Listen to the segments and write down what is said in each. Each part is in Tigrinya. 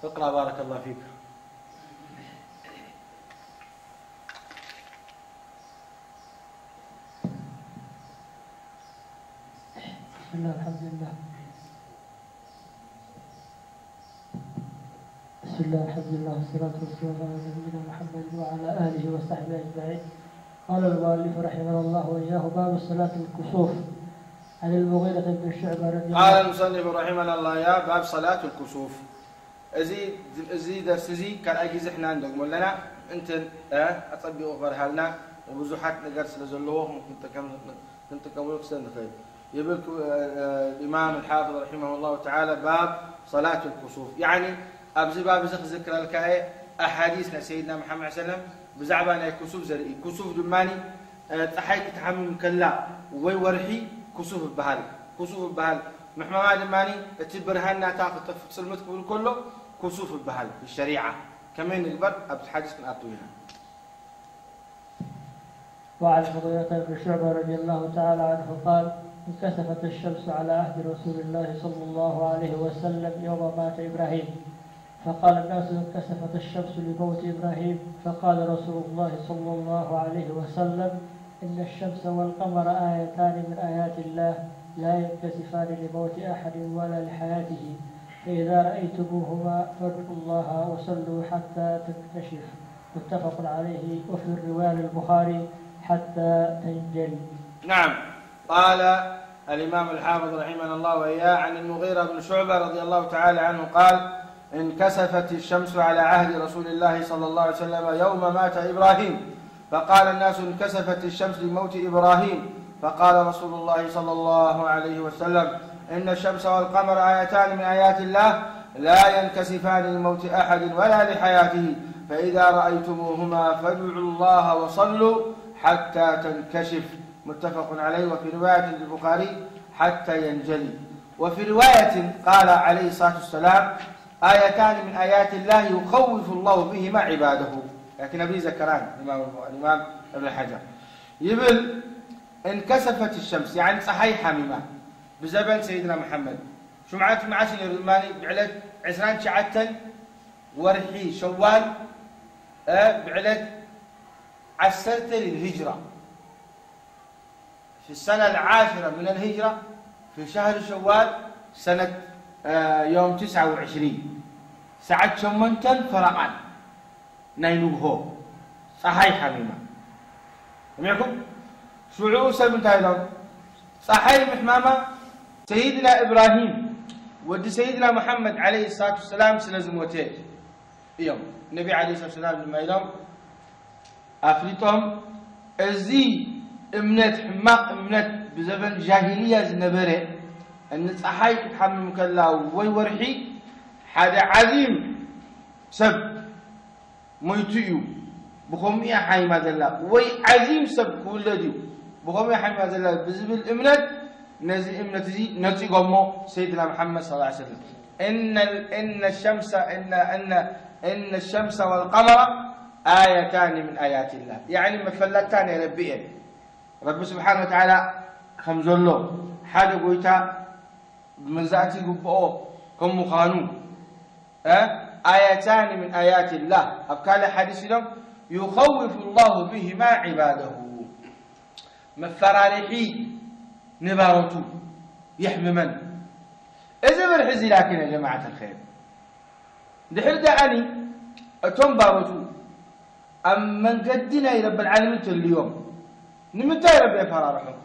اقرأ، بارك الله فيك. بسم الله، الحمد لله. بسم الله، الحمد لله، والصلاة والسلام على نبينا محمد وعلى آله وصحبه أجمعين. قال المؤلف رحمه الله وإياه: باب صلاة الكسوف. عن المغيرة بن شعبة رضي الله قال المصنف رحمنا الله يا باب صلاة الكسوف. እዚ እዚ ደርሲ እዚ ካልኣይ ግዜ ሕና እንደግሞ ኣለና። እንትን ኣጸቢቑ ክበርሃልና፣ ብዙሓት ነገር ስለ ዘለዎ ክንጥቀም ክንጥቀመሉ ክሰ ንኽእል ይብል። ኢማም الحافظ رحمه الله تعالى باب صلاة الكسوف. يعني ኣብዚ ባብ እዚ ክዝክረልካ እየ ኣሓዲስ ናይ ሰይድና መሓመድ ሰለም ብዛዕባ ናይ ክሱፍ ዘርኢ። ክሱፍ ድማ ፀሓይ ክትሓምም ከላ ወይ ወርሒ ክሱፍ ይበሃል። ክሱፍ ይበሃል። ምሕማማ ድማ እቲ ብርሃን ናታ ክጠፍ ፅልምት ክብል ከሎ ክሱፍ ይበሃል። ብሸሪዓ ከመይ ንግበር ኣብዚ ሓዲስ ክንኣትው ኢና። وعن المغيرة بن شعبة رضي الله تعالى عنه قال: انكسفت الشمس على عهد رسول الله صلى الله عليه وسلم يوم مات إبراهيم، فقال الناس: انكسفت الشمس لموت إبراهيم، فقال رسول الله صلى الله عليه وسلم: إن الشمس والقمر آيتان من آيات الله لا ينكسفان لموت أحد ولا لحياته، فإذا رأيتموهما فادعوا الله وصلوا حتى تنكشف. متفق عليه، وفي الرواية للبخاري: حتى تنجلي. نعم. قال الإمام الحافظ رحمنا الله وإياه عن المغيرة بن شعبة رضي الله تعالى عنه قال: انكسفت الشمس على عهد رسول الله صلى الله عليه وسلم يوم مات إبراهيم، فقال الناس: انكسفت الشمس لموت إبراهيم، فقال رسول الله صلى الله عليه وسلم: إن الشمس والقمر آيتان من آيات الله لا ينكسفان لموت أحد ولا لحياته، فإذا رأيتموهما فادعوا الله وصلوا حتى تنكشف. متفق عليه، وفي رواية للبخاري: حتى ينجلي. وفي رواية قال عليه الصلاة والسلام: آيتان من آيات الله يخوف الله بهما عباده. لكن أبي ذكران الإمام، الإمام ابن حجر يبل: انكسفت الشمس، يعني ፀሓይ ሓሚማ ብዘበን ሰይድና መሓመድ። ሽምዓት መዓስ ነይሩ ድማ ብዕለት ዕስራን ትሽዓተን ወርሒ ሸዋል፣ ብዕለት ዓሰርተ للهجرة، في السنة العاشرة من الهجرة، في شهر شوال، سنة يوم تسعة وعشرين، ሰዓት ሸሞንተን ፈረቓን ናይ ንግሆ ፀሓይ ሓሚማ። ሰሚዕኩም? ሽዑ ሰብ እንታይ ኢሎም? ፀሓይ ምሕማማ ሰይድና እብራሂም ወዲ ሰይድና መሓመድ ዓለይሂ ሰላቱ ወሰላም ስለ ዝሞተ እዮም። ነቢ ዓለይሂ ሰላቱ ወሰላም ድማ ኢሎም ኣፍሊጦም፣ እዚ እምነት፣ ሕማቕ እምነት፣ ብዘበን ጃሂልያ ዝነበረ፣ እኒ ፀሓይ ክትሓምም ከላ ወይ ወርሒ ሓደ ዓዚም ሰብ ሞይቱ እዩ፣ ብኸምኡ እያ ሓሚማ ዘላ፣ ወይ ዓዚም ሰብ ክውለድ እዩ፣ ብኸምኡ እያ ሓሚማ ዘላ ብዝብል እምነት፣ ነዚ እምነት እዚ ነፂጎሞ ሰይድና መሓመድ ሰለላሁ ዐለይሂ ወሰለም። إن إن الشمس إن إن إن الشمس والقمر آيتان من آيات الله، يعني መፈለጥታ ናይ ረቢ እየን። ረቢ ስብሓነ ወተዓላ ከም ዘሎ፣ ሓደ ጎይታ መግዛእቲ ይግብኦ ከም ምዃኑ፣ ኣያታኒ ምን ኣያት ላህ። ኣብ ካልእ ሓዲስ ኢሎም፣ ዩኸውፍ ላሁ ብሂማ ዒባደሁ፣ መፈራርሒ ንባሮቱ የሕምመን። እዚ ብርሒ እዚ ላኪን ያ ጀማዓት ኣልኸይር፣ ድሕሪ ደኣኒ እቶም ባሮቱ ኣብ መንገዲ ናይ ረብል ዓለሚን ተልዮም፣ ንምንታይ ረቢ የፈራርሖም?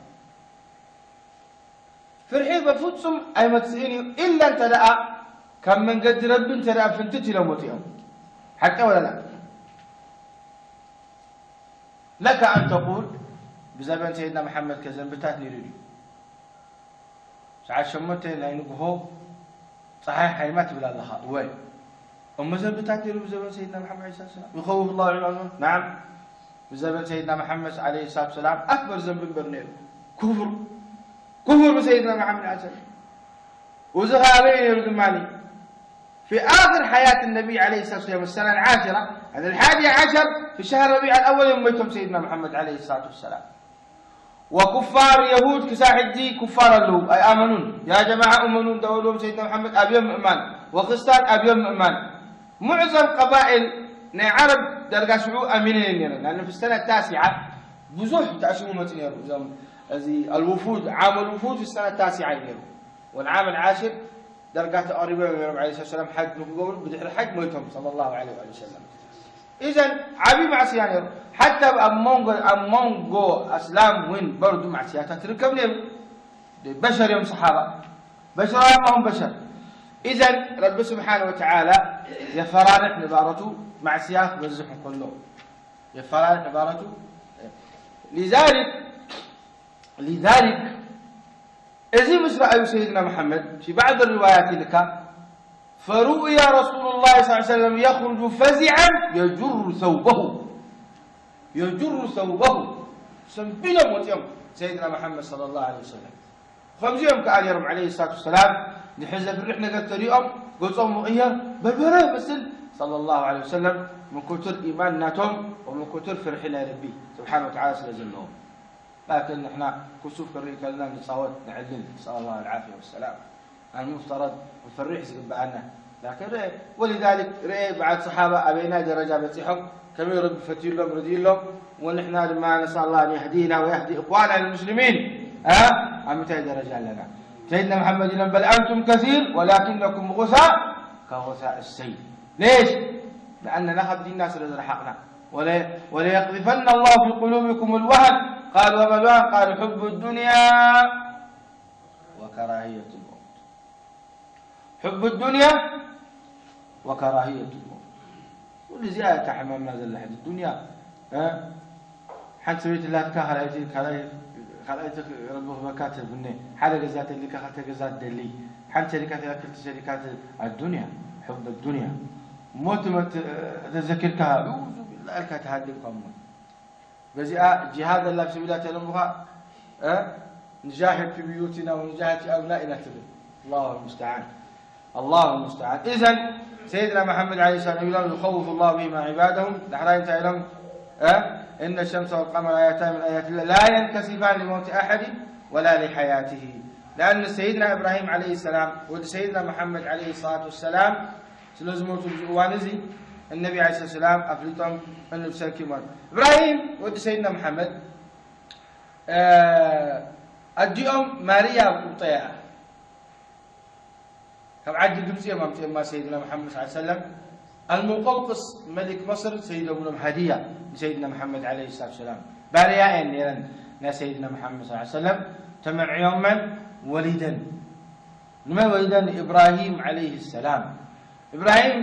ፍርሒ በፍጹም ኣይመጽእን እዩ፣ ኢላ እንተ ደኣ ካብ መንገዲ ረቢ እንተ ደኣ ፍንትት ኢሎም ወጺኦም። ሓቂ ወላ ላ? ለከ ኣን ተቁል፣ ብዘበን ሰይድና መሓመድ ከ ዘንብታት ነይሩ ድዩ? ሰዓት ሸሞንተ ናይ ንግሆ ጸሓይ ሓይማ ትብል ኣለኻ። እወ። እሞ ዘንብታት ነይሩ ብዘበን ሰይድና መሓመድ ዓለይሂ ሰላም። ይኸውፍ ላሁ ዒባደሁ። ናዓም። ብዘበን ሰይድና መሓመድ ዓለይሂ ሰላቱ ወሰላም ኣክበር ዘንቢ እምበር ነይሩ። ኩፍር። ኩፍር ብሰይድና መሓመድ ዓለይሂ ሰላም። ወዚ ኸዓ ኣበይ ነይሩ ድማ? في آخر حياة النبي عليه الصلاة والسلام، السنة العاشرة، يعني الحادية عشر في شهر ربيع الأول እዮም ሞይቶም ሰይድና መሓመድ ዓለይሂ ሰላቱ ወሰላም። ወኩፋር የሁድ ክሳብ ሕጂ ኩፋር ኣለዉ፣ ኣይኣመኑን። ያ ጀማዓ እመኑ እንዳበልዎም ሰይድና መሓመድ ኣብዮም ምእማን፣ ወክስታን ኣብዮም ምእማን። ሙዕዘም ቀባኢል ናይ ዓረብ ዳርጋ ሽዑ ኣሚነን እየን ነይረን። لأن في السنة التاسعة ብዙሕ ተኣሲሙ መፂኡ ነይሩ። እዞም እዚ الوفود، عام الوفود في السنة التاسعة እዩ ነይሩ። والعام العاشر ዳርጋ ተቐሪቦም እዮም ነይሮም عليه الصلاة والسلام ሓጅ ንክገብሩ፣ ብድሕሪ ሓጅ ሞይቶም صلى الله عليه وآله وسلم። إذن ዓብዪ ማዕስያ ነይሩ። ሓታ ኣብ መንጎ፣ ኣብ መንጎ ኣስላም እውን በርዱ ማዕስያታት ትርከብ ነይሩ። በሸር እዮም ሰሓባ። በሸር እዮም በሸር። إذن ረቢ ስብሓነ ወተዓላ የፈራርሕ ንባረቱ ማዕስያ ክበዝሕ እንከሎ። የፈራርሕ ንባረቱ። لذلك، لذلك እዚ ምስ ረኣዩ ሰይድና መሓመድ في بعض الروايات ኢልካ فرؤي رسول الله صلى الله عليه وسلم يخرج فزعا يجر ثوبه، يجر ثوبه። ሰንቢሎም ወፂኦም ሰይድና መሓመድ صلى الله عليه وسلم። ከምዚኦም ከዓ ነይሮም عليه الصلاة والسلام። ድሕሪ ዘፍርሕ ነገር ተሪኦም ገፆም ምቕየር በርበረ መስል صلى الله عليه وسلم። من كثر إيمان ናቶም ومن كثر ፍርሒ ናይ ረቢ ስብሓነ ወተዓላ ስለ ዘለዎም። لكن ንሕና ክሱፍ ክንርኢ ከለና ንፃወት፣ ነዕልል። نسأل الله العافية والسلام። المفترض ክንፈርሕ ዝግበኣና። لكن ርአ، ولذلك ርአ በዓል ሰሓባ ኣበየናይ ደረጃ በፂሖም፣ ከመይ ረቢ ፈትዩሎም፣ ርድዩሎም፣ ወንሕና ድማ نسأل الله أن يهدينا ويهدي إخواننا المسلمين. ها؟ ኣብ ምንታይ ደረጃ ኣለና? ሰይድና መሓመድ ኢሎም፣ بل أنتم كثير ولكنكم غثاء كغثاء السيل. ليش؟ لأننا ካብ ዲንና ስለ ዝረሓቕና። ول-، وليقذفن الله في قلوبكم الوهن. قال، وما الوهن؟ قال، حب الدنيا وكراهية الموت. حب الدنيا وكراهية الموت. ኩሉ እዚኣ እታ ሕማምና ዘላ ሕጂ ዱንያ፣ እ? ሓንቲ ሰበይቲ ላትካ፣ ካልኣይቲ፣ ካልኣይ-፣ ካልኣይቲ ረቢ ክበካ ትብነ። ሓደ ገዛ ተሊካ፣ ክልተ ገዛ ትደሊ። ሓንቲ ሸሪካ ተላ፣ ክልተ ሸሪካ ት-፣ الدنيا، حب الدنيا። ሞት መት-፣ ተዘኪርካ፣ ኡዙ ቢላ ኢልካ ትሃድም ካብ ሞት። በዚኣ ጂሃድ ኣላ ኣብ ሰቢላ ተለምኻ፣ እ? نجاهد في بيوتنا ونجاهد في أبنائنا ትብል። الله المستعان. الله المستعان. إذن سيدنا محمد عليه السلام ኢሎም يخوف الله بهما عباده። ዳሕራይ እንታይ ኢሎም? እ? إن الشمس والقمر آيتان من آيات الله لا ينكسفان لموت أحد ولا لحياته. لأن سيدنا إبراهيم عليه السلام ወዲ سيدنا محمد عليه الصلاة والسلام ስለ ዝሞቱ ኣብዚ እዋን እዚ እነቢ ዓለይሂ ሰላም ኣፍሊጦም እንብሰኪ ማለት። እብራሂም ወዲ ሰይድና መሓመድ፣ እ፣ ኣዲኦም ማርያ ቁብጠያ ካብ ዓዲ ግብፂ እዮም ኣምፅኦማ ሰይድና መሓመድ ሰለላሁ ዐለይሂ ወሰለም። ኣልሙቀውቅስ መሊክ መስር ሰይዶም ኢሎም ሃዲያ ንሰይድና መሓመድ ዓለይሂ ሰላቱ ሰላም። ባርያ እየን ነይረን ናይ ሰይድና መሓመድ ሰለላሁ ዐለይሂ ወሰለም። ተመርዕዮመን ወሊደን ንመን ወሊዳ? ንኢብራሂም ዓለይሂ ሰላም። ኢብራሂም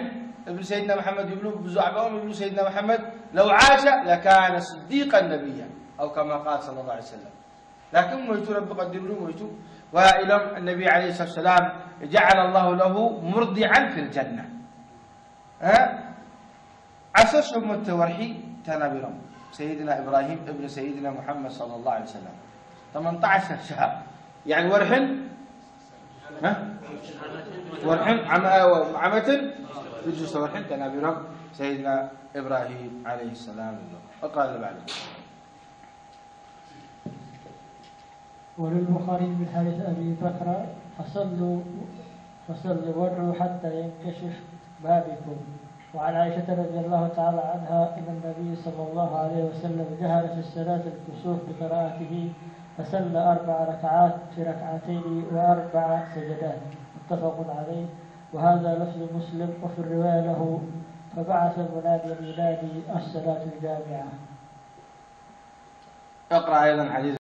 እብን ሰይድና መሓመድ ይብሉ፣ ብዛዕባኦም ይብሉ ሰይድና መሓመድ፣ ለው ዓሸ ለካነ ስዲቀን ነብያ፣ ኣው ከማ ቃል ሰለላሁ ዐለይሂ ወሰለም። ላኪን ሞይቱ፣ ረቢ ቀዲርሉ ሞይቱ። ወኢሎም ነቢ ዓለይሂ ሰላቱ ሰላም፣ ጀዓለ ላሁ ለሁ ሙርዲዓን ፊል ጀና። እ? ዓሰርተ ሸሞንተ ወርሒ ተናቢሮም ሰይድና ኢብራሂም እብን ሰይድና ሙሐመድ ሰለላሁ ዐለይሂ ወሰለም። ተመንተ ዐሸር ሸሃር፣ ያኒ ወርሕን፣ እ? ወርሕን ዓመ-፣ ዓመትን ሽዱሽተ ወርሕን ተናቢሮም ሰይድና ኢብራሂም ዐለይሂ ሰላም ኣሎ። እቅራ ለባዕሉ። وللبخاري من حديث أبي بكر: فصلوا، فصلوا وادعوا حتى ينكشف ما بكم. وعن عائشة رضي الله تعالى عنها أن النبي صلى الله عليه وسلم جهر في الصلاة الكسوف بقراءته، فصلى أربع ركعات في ركعتين وأربع سجدات. متفق عليه. وهذا لفظ مسلم، وفي الرواية له: فبعث مناديا ينادي: الصلاة الجامعة. اقرأ أيضا حديث